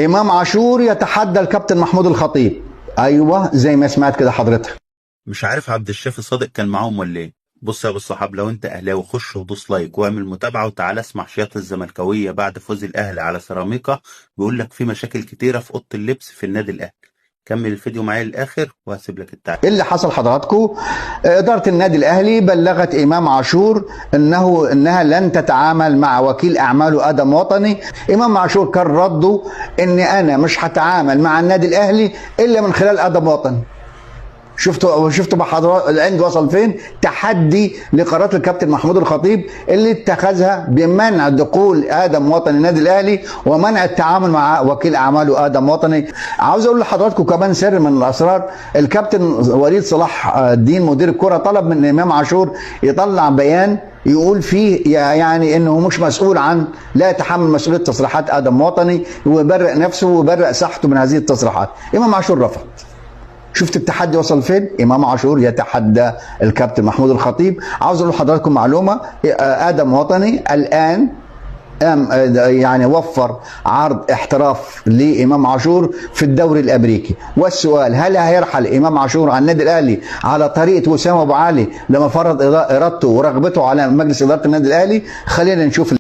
امام عاشور يتحدى الكابتن محمود الخطيب. ايوه زي ما سمعت كده حضرتك. مش عارف عبد الشافي صادق كان معاهم ولا ايه. بص يا ابو الصحاب، لو انت اهلاوي خش ودوس like واعمل متابعه وتعالى اسمع شياط الزملكاويه بعد فوز الاهلي على سيراميكا. بيقول لك في مشاكل كتيرة في اوضة اللبس في النادي الاهلي. كمل الفيديو معايا للاخر وهسيب لك التعليق. ايه اللي حصل حضراتكم؟ ادارة النادي الاهلي بلغت امام عاشور انها لن تتعامل مع وكيل اعماله ادم وطني. امام عاشور كان رده ان انا مش هتعامل مع النادي الاهلي الا من خلال ادم وطني. شفتوا بحضرات العند وصل فين؟ تحدي لقرارات الكابتن محمود الخطيب اللي اتخذها بمنع دخول ادم وطني النادي الاهلي ومنع التعامل مع وكيل اعماله ادم وطني. عاوز اقول لحضراتكم كمان سر من الاسرار، الكابتن وليد صلاح الدين مدير الكره طلب من امام عاشور يطلع بيان يقول فيه يعني انه مش مسؤول عن، لا يتحمل مسؤولية تصريحات ادم وطني، ويبرئ نفسه ويبرئ ساحته من هذه التصريحات. امام عاشور رفض. شفت التحدي وصل فين؟ امام عاشور يتحدى الكابتن محمود الخطيب. عاوز اقول لحضراتكم معلومة، ادم وطني الان يعني وفر عرض احتراف لامام عاشور في الدوري الامريكي. والسؤال، هل هيرحل امام عاشور عن النادي الاهلي على طريقه وسام ابو علي لما فرض ارادته ورغبته على مجلس ادارة النادي الاهلي؟ خلينا نشوف.